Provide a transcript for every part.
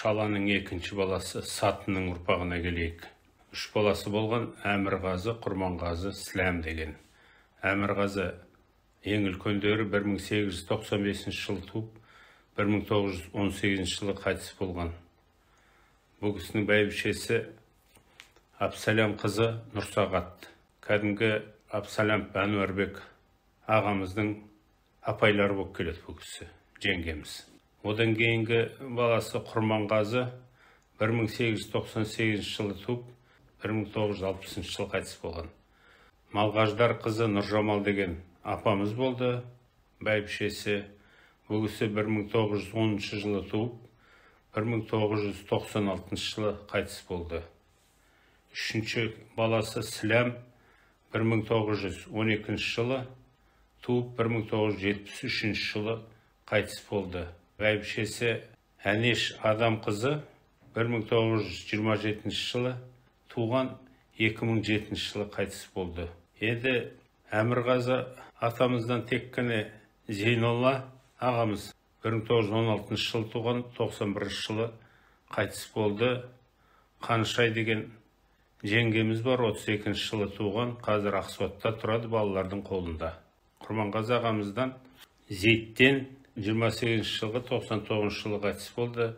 Шаланың екінші баласы Сатының ұрпағына келейік. Үш баласы болған: Әмірғазы, Құрманғазы, Сіләм деген. Әмірғазы ең үлкендері, 1895 жылы туып, 1918 жылы қайтыс болған. Бұл кісінің бәйбішесі Әбсәлем қызы Нұрсағат. Кәдімгі Әбсәлем Әнуарбек ағамыздың апайлары болып келеді бұл кісі, жеңгеміз. Одан кейінгі баласы Құрманғазы 1898 жылы туып, 1960 жылы қайтыс болған. Малғаждар қызы Нұржамал деген апамыз болды, бәйбішесі. Бұл кісі 1910 жылы туып, 1996 жылы қайтыс болды. Үшінші баласы Сіләм 1912 жылы туып, 1973 жылы қайтыс болды. Бәйбішесі Әнеш Адам қызы 1927 жылы туған, 2007 жылы қайтыс болды. Енді Әмірғазы атамыздан тек қана Зейнолла ағамыз 1916 жылы туған, 91 жылы қайтыс болды. Қаншай деген жеңгеміз бар, 32 жылы туған, қазір Ақсуатта тұрады балалардың қолында. Құрманғазы ағамыздан Зейттен 28 жылғы 99 жылы қайтыс болды.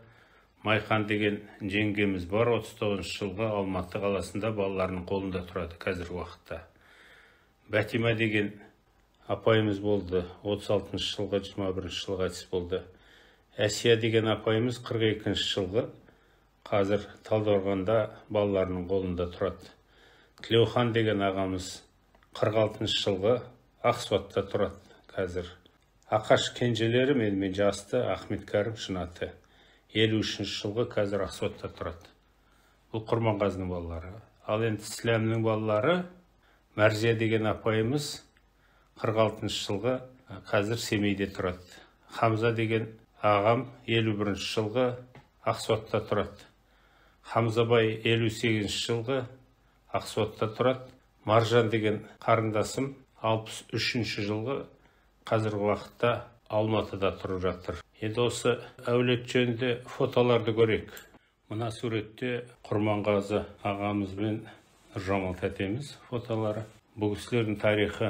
Майқан деген жеңгеміз бар, 39 жылғы Алматы қаласында балаларының қолында тұрады қазіргі уақытта. Бәтима деген апайымыз болды, 36 жылғы 21 жылы қайтыс болды. Әсия деген апайымыз 42 жылғы қазір Талдықорғанда балаларының қолында тұрады. Тілеухан деген ағамыз 46 жылғы Ақсуатта тұрады қазір. Ақаш кенжелері менімен жасты, Ахметкәрім, Шынаты 53 жылғы қазір Ақсуатта тұрады. Бұл Құрманғазының балалары. Ал енді Сіләмнің балалары Мәрзия деген апайымыз 46 жылғы қазір Семейде тұрады. Хамза деген ағам 51 жылғы Ақсуатта тұрады. Хамзабай 58 жылғы Ақсуатта тұрады. Маржан деген қарындасым 63 жылғы қазіргі уақытта Алматыда тұрып жатыр. Енді осы әулет жөнінде фотоларды көрейік. Мына суретте Құрманғазы ағамыз бен Нұржамал тәтеміз фотолары. Бұл кісілердің тарихы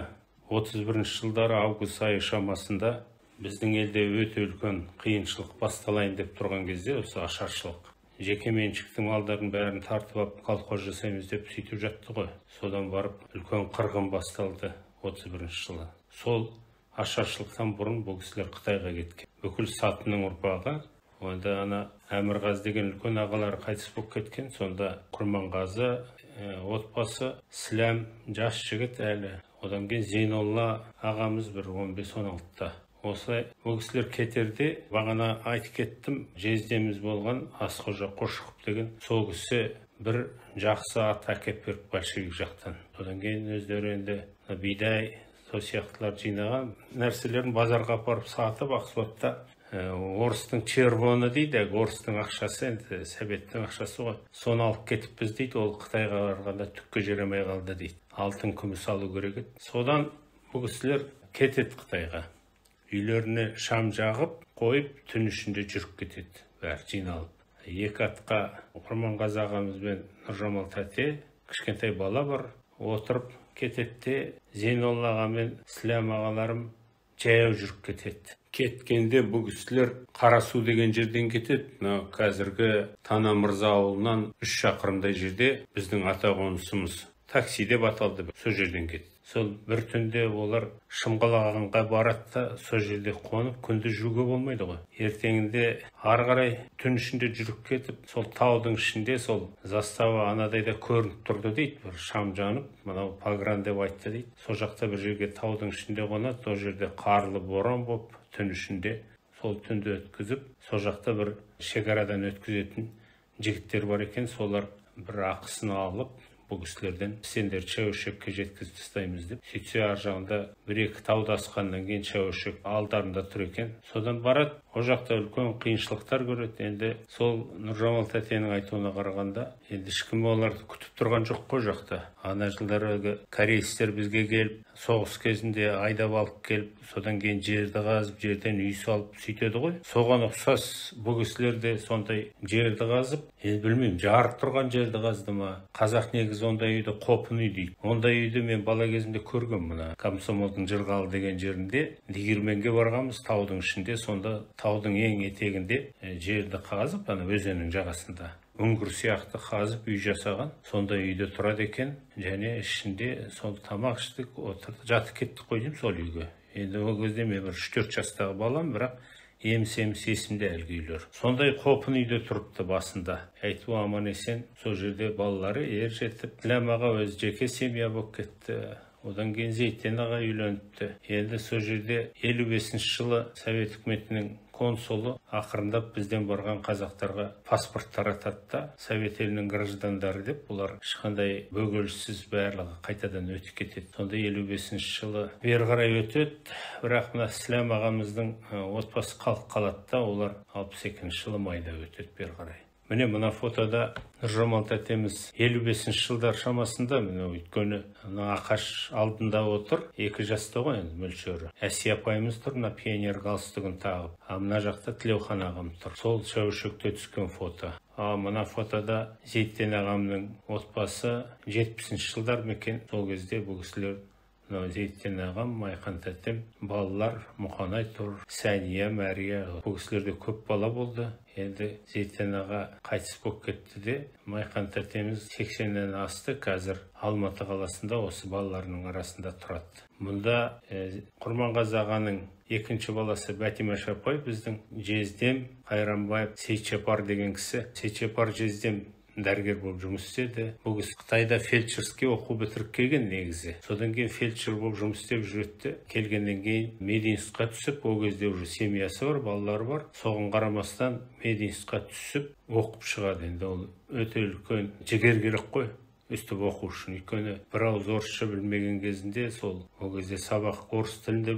31 жылдары август айы шамасында біздің елде өте үлкен қиыншылық басталайын деп тұрған кезде, осы ашаршылық. Жеке меншіктің малдарын бәрін тартып алып колхоз жасаймыз деп сөйтіп жатты ғой. Содан барып үлкен қырғын басталды 31 жылы. Сол ашаршылықтан бұрын бұл кісілер Қытайға кеткен. Бүкіл Сатының ұрпағы, онда ана Әмірғазы деген үлкен ағалары қайтыс болып кеткен. Сонда Құрманғазы отбасы, Сіләм жас жігіт әлі. Одан кейін Зейнолла ағамыз бір 15-16-та. Осылай бұл кісілер кетерде, бағана айтып кеттім, жездеміз болған Асқожа Қошықов деген сол кісі бір жақсы ат әкеп беріп большевик жақтан. Одан кейін өздері енді бидай, сол сияқтылар жинаған нәрселерін базарға апарып сатып, Ақсуатта орыстың червоны дейді, орыстың ақшасы, енді советтің ақшасы ғой, соны алып кетіппіз дейді. Ол Қытайға барғанда түкке жарамай қалды дейді, алтын күміс алу керек еді. Содан бұл кісілер кетеді Қытайға, үйлеріне шам жағып қойып, түн ішінде жүріп кетеді бәрі жиналып. Екі атқа Құрманғазы ағамыз бен Нұржамал тәте, кішкентай бала бар, отырып кетеді де, Зейнолла аға мен Сіләм ағаларым жаяу жүріп кетеді. Кеткенде бұл кісілер Қарасу деген жерден кетеді. Мынау қазіргі Тана Мырза ауылынан 3 шақырымдай жерде біздің ата қонысымыз, такси деп аталды, сол жерден кетті. Сол бір түнде олар Шымқалағанға барады да, сол жерде қонып, күндіз жүруге болмайды ғой. Ертеңінде ары қарай түн ішінде жүріп кетіп, сол таудың ішінде сол застава анадайда көрініп тұрды дейді, бір шам жанып, мынау погран деп айтты дейді. Сол жақта бір жерге таудың ішінде қонады, сол жерде қарлы боран болып, түн ішінде сол түнді өткізіп, сол жақта бір шекарадан өткізетін жігіттер бар екен, солар бір ақысын алып, бұл кісілерден сендер Чәуешекке жеткізіп тастаймыз деп. Сөйтсе ар жағында бір екі тауды асқаннан кейін Чәуешек алдарында тұр екен. Содан барады, Ол жақта үлкен қиыншылықтар көреді. Енді сол Нұржамал тәтенің айтуына қарағанда, енді ешкім оларды күтіп тұрған жоқ қой жақта. Ана жылдары корейстер бізге келіп, соғыс кезінде айдап алып келіп, содан кейін жерді қазып, жерден үй салып сөйтеді ғой. Соған ұқсас бұл кісілер де сондай жерді қазып, енді білмеймін, жарып тұрған жерді қазды ма? Қазақ негізі ондай үйді қопын үй дейді. Ондай үйді мен бала кезімде көргем. Мына Комсомолдың Жырғалы деген жерінде диірменге барғанбыз, таудың ішінде, сонда таудың ең етегінде жерді қазып, ана өзеннің жағасында үңгір сияқты қазып үй жасаған. Сондай үйде тұрады екен. Және ішінде сол тамақ іштік, отырдық, жатып кеттік қой деймін сол үйге. Енді ол кезде мен бір 3-4 жастағы балам, бірақ еміс-еміс есімде әлгі үйлер. Сондай қопын үйде тұрыпты басында. Әйтеуір аман есен сол жерде балалары ер жетіп, Тіләм аға өзі жеке семья болып кетті. Одан кейін Зейтен аға үйленіпті. Енді сол жерде 55 жылы Совет үкіметінің консулы ақырындап бізден барған қазақтарға паспорт таратады да, Совет елінің граждандары деп, бұлар ешқандай бөгеліссіз барлығы қайтадан өтіп кетеді. Сонда 55 жылы бері қарай өтеді, бірақ мына Сіләм ағамыздың отбасы қалып қалады да, олар 62 жылы майда өтеді бері қарай. Міне мына фотода Нұржамал тәтеміз 55 жылдар шамасында, міне өйткені мына Ақаш алдында отыр, 2 жаста ғой енді мөлшері. Әсия апайымыз тұр, мына пионер галстугін тағып. А мына жақта Тілеухан ағам тұр. Сол Шәуешекте түскен фото. А мына фотода Зейтен ағамның отбасы 70 жылдар ма екен, сол кезде бұл кісілер, мынау Зейтен ағам, Майқан тәтем, балалар Мұқанай тұр, Сәния, Мәрия. Бұл кісілерде көп бала болды. Енді Зейтен аға қайтыс болып кетті де, Майқан тәтеміз 80-нен асты, қазір Алматы қаласында осы балаларының арасында тұрады. Мұнда Құрманғазы ағаның екінші баласы Бәтимаш апай, біздің жездем Қайранбаев Сейтжапар деген кісі. Сейтжапар жездем дәрігер болып жұмыс істеді. Бұл кісі Қытайда фельдшерский оқу бітіріп келген негізі. Содан кейін фельдшер болып жұмыс істеп жүреді. Келгеннен кейін мединститутқа түсіп, ол кезде уже семьясы бар, балалары бар. Соған қарамастан мединститутқа түсіп оқып шығады. Енді ол өте үлкен жігер керек қой өстіп оқу үшін. Өйткені бір ауыз орысша білмеген кезінде, сол ол кезде сабақ орыс тілінде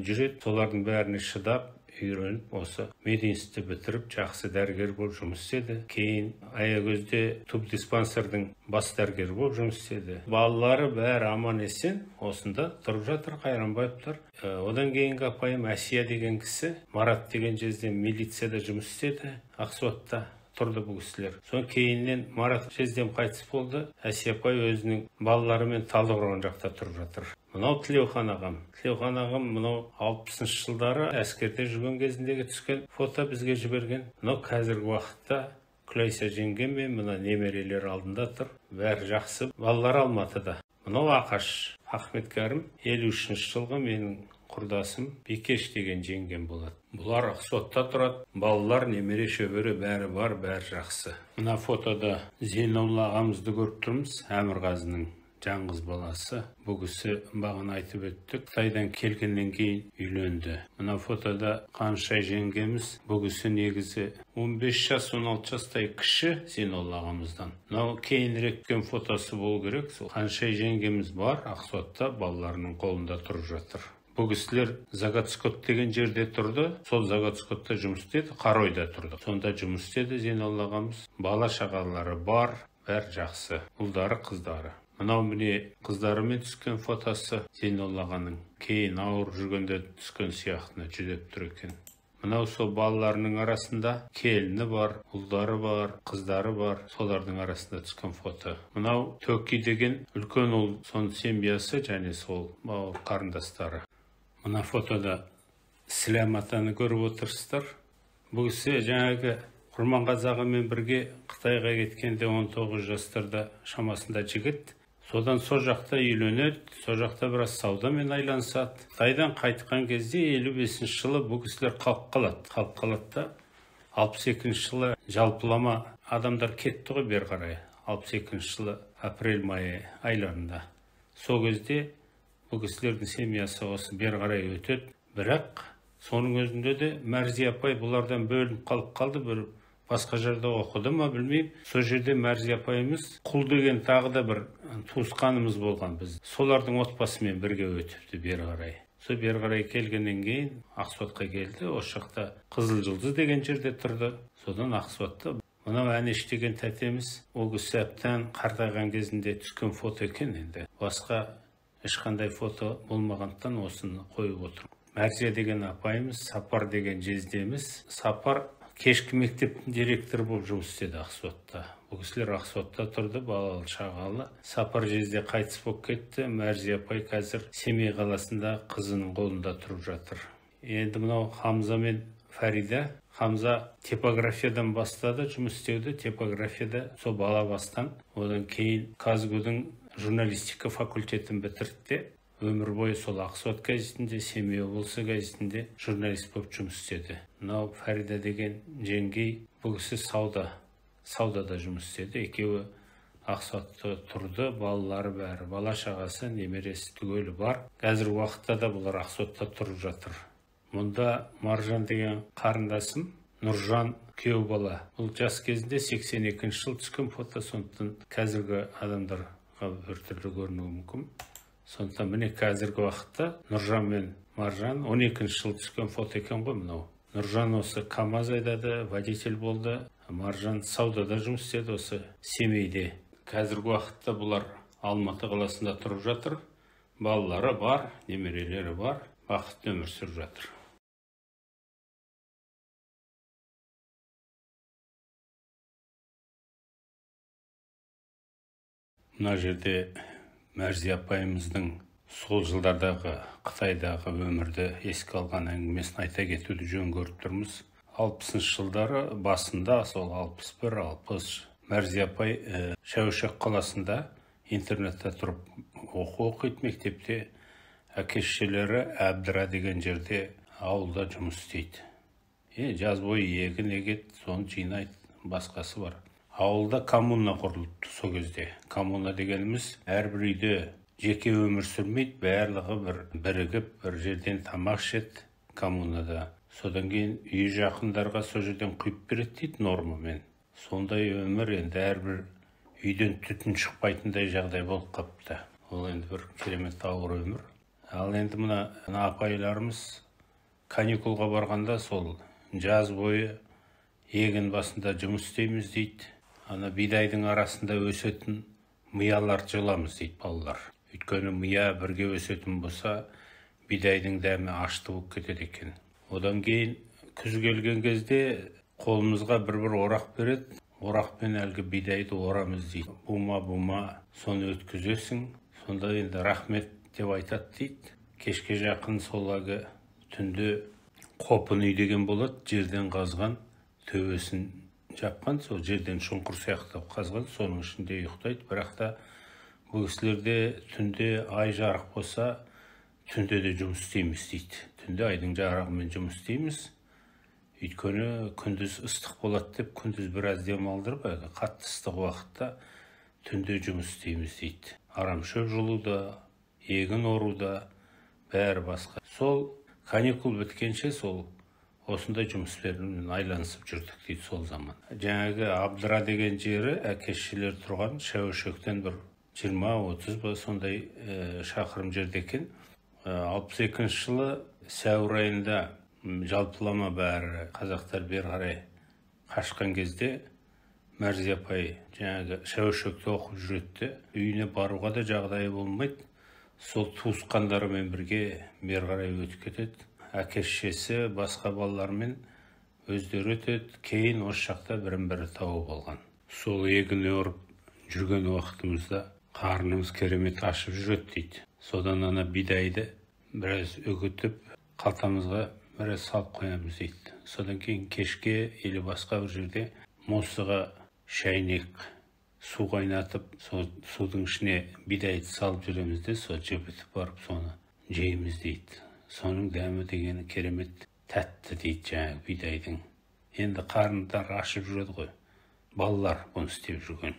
жүреді. Солардың бәріне шыдап, үйреніп, осы мединститутты бітіріп, жақсы дәрігер болып жұмыс істеді. Кейін Аягөзде тубдиспансердің бас дәрігері болып жұмыс істеді. Балалары бәрі аман есен осында тұрып жатыр Қайранбаевтар. Одан кейінгі апайым Әсия деген кісі, Марат деген жезден милицияда жұмыс істеді, Ақсуатта тұрды бұл кісілер. Содан кейіннен Марат жездем қайтыс болды. Әсия апай өзінің балаларымен Талдықорған жақта тұрып жатыр. Мынау Тілеухан ағам. Тілеухан ағам мынау 60 жылдары әскерде жүрген кезіндегі түскен фото бізге жіберген. Мынау қазіргі уақытта Күләйша жеңгем мен мына немерелер алдында тұр. Бәрі жақсы. Балалар Алматыда. Мынау Ақаш Ахметкәрім 53 жылғы менің құрдасым Бекеш деген жеңгем болады. Бұлар Ақсуатта тұрады. Балалар, немере, шөбере бәрі бар, бәрі жақсы. Мына фотода Зейнолла ағамызды көріп тұрмыз. Әмірғазының жаңғыз баласы. Бұл кісі бағана айтып өттік, Қытайдан келгеннен кейін үйленді. Мына фотода Қаншай жеңгеміз. Бұл кісі негізі 15 жас, 16 жастай кіші Зейнолла ағамыздан. Мынау кейінірек түскен фотосы болу керек. Сол Қаншай жеңгеміз бар, Ақсуатта балаларының қолында тұрып жатыр. Бұл кісілер Заготскот деген жерде тұрды. Сол Заготскотта жұмыс істеді, Қаройда тұрды. Сонда жұмыс істеді Зейнолла ағамыз. Бала шағалары бар, бәрі жақсы. Ұлдары, қыздары. Мынау міне қыздарымен түскен фотосы Зейнолла ағаның. Кейін ауырып жүргенде түскен сияқтыны жүдеп тұр екен. Мынау сол балаларының арасында келіні бар, ұлдары бар, қыздары бар, солардың арасында түскен фото. Мынау Төки деген үлкен ұл, соның семьясы және сол бауыр қарындастары. Мына фотода Сіләм атаны көріп отырсыздар. Бұл кісі жаңағы Құрманғазы ағамен бірге Қытайға кеткенде 19 жастарда шамасында жігіт. Содан сол жақта үйленеді, сол жақта біраз саудамен айланысады. Қытайдан қайтқан кезде 55 жылы бұл кісілер қалып қалады. Қалып қалады да 62 жылы жалпылама адамдар кетті ғой бері қарай. 62 жылы апрель-май айларында. Сол кезде бұл кісілердің семьясы осы бері қарай өтеді. Бірақ соның өзінде де Мәрзия апай бұлардан бөлініп қалып қалды, бір басқа жерде оқыды ма білмеймін. Сол жерде Мәрзия апайымыз Құл деген тағы да бір туысқанымыз болған біз. Солардың отбасымен бірге өтіпті бері қарай. Сол бері қарай келгеннен кейін Ақсуатқа келді. Осы жақта Қызыл Жұлдыз деген жерде тұрды. Содан Ақсуатта мынау Әнеш деген тәтеміз, ол кісі әбден қартайған кезінде түскен фото екен енді. Басқа ешқандай фото болмағандықтан осыны қойып отыр. Мәрзия деген апайымыз, Сапар деген жездеміз. Сапар кешкі мектептің директоры болып жұмыс істеді Ақсуатта. Бұл кісілер Ақсуатта тұрды, балалы шағалы. Сапар жезде қайтыс болып кетті. Мәрзия апай қазір Семей қаласында қызының қолында тұрып жатыр. Енді мынау Хамза мен Фарида. Хамза типографиядан бастады жұмыс істеуді, типографияда сол бала бастан. Одан кейін КазГУ-дың журналистика факультетін бітірді де, өмір бойы сол Ақсуат газетінде, Семей облысы газетінде журналист болып жұмыс істеді. Мынау Фарида деген жеңгей, бұл кісі саудада жұмыс істеді. Екеуі Ақсуатта тұрды, балалары бәрі, бала шағасы, немересі түгелі бар. Қазіргі уақытта да бұлар Ақсуатта тұрып жатыр. Мұнда Маржан деген қарындасым, Нұржан күйеу бала. Бұл жас кезінде 82 жыл түскен фото, сондықтан қазіргі адамдарға біртүрлі көрінуі мүмкін. Сондықтан міне қазіргі уақытта Нұржан мен Маржан 12 жыл түскен фото екен ғой мынау. Нұржан осы КамАЗ айдады, водитель болды. Маржан саудада жұмыс істеді осы Семейде. Қазіргі уақытта бұлар Алматы қаласында тұрып жатыр. Балалары бар, немерелері бар, бақытты өмір сүріп жатыр. Мына жерде Мәрзия апайымыздың сол жылдардағы Қытайдағы өмірді еске алған әңгімесін айта кетуді жөн көріп тұрмыз. 60 жылдары басында, сол 61-60, Мәрзия апай Шәуешек қаласында интернатта тұрып оқу оқиды мектепте. Әке шешелері Әбдіра деген жерде ауылда жұмыс істейді. Жаз бойы егін егеді, соны жинайды, басқасы бар. Ауылда коммуна құрылыпты сол кезде. Коммуна дегеніміз әрбір үйде жеке өмір сүрмейді, барлығы бір бірігіп бір жерден тамақ ішеді коммунада. Содан кейін үй жақындарға сол жерден құйып береді дейді нормамен. Сондай өмір енді әрбір үйден түтін шықпайтындай жағдай болып қапты. Ол енді бір керемет ауыр өмір. Ал енді мына апайларымыз каникулға барғанда сол жаз бойы егін басында жұмыс істейміз дейді. Ана бидайдың арасында өсетін мияларды жұламыз дейді балалар. Өйткені мия бірге өсетін болса, бидайдың дәмі ашты болып кетеді екен. Одан кейін күз келген кезде қолымызға бір-бір орақ береді. Орақпен әлгі бидайды орамыз дейді. Бума-бума соны өткізесің. Сонда енді рахмет деп айтады дейді. Кешке жақын сол әлгі түнде қопын үй деген болады, жерден қазған, төбесін жапқан, сол жерден шұңқыр сияқты қазған, соның ішінде ұйықтайды. Бірақ та бұл кісілерде түнде ай жарық болса, түнде де жұмыс істейміз дейді. Түнде айдың жарығымен жұмыс істейміз. Өйткені күндіз ыстық болады деп, күндіз біраз демалдырып, әлгі қатты ыстық уақытта түнде жұмыс істейміз дейді. Арамшөп жұлуда, егін оруда, бәрі басқа. Сол каникул біткенше сол осындай жұмыспен айланысып жүрдік дейді сол заман. Жаңағы Абдыра деген жері әке шешелері тұрған Шәуешектен бір 20-30 ба сондай шақырым жерде екен. 62 жылы сәуір айында жалпылама бәрі қазақтар бері қарай қашқан кезде Мәрзия апай жаңағы Шәуешекте оқып жүреді. Үйіне баруға да жағдайы болмайды. Сол туысқандарымен бірге бері қарай өтіп кетеді. Әке шешесі басқа балалармен өздері өтеді. Кейін осы жақта бірін-бірі тауып алған. Сол егін орып жүрген уақытымызда қарнымыз керемет ашып жүреді дейді. Содан ана бидайды біраз үгітіп қалтамызға біраз салып қоямыз дейді. Содан кейін кешке или басқа бір жерде мосыға шәйнек су қайнатып, сол судың ішіне бидайды салып жүреміз де, сол жібітіп барып соны жейміз дейді. Соның дәмі дегені керемет тәтті дейді жаңағы бидайдың. Енді қарындар ашып жүреді ғой. Балалар бұны істеп жүрген.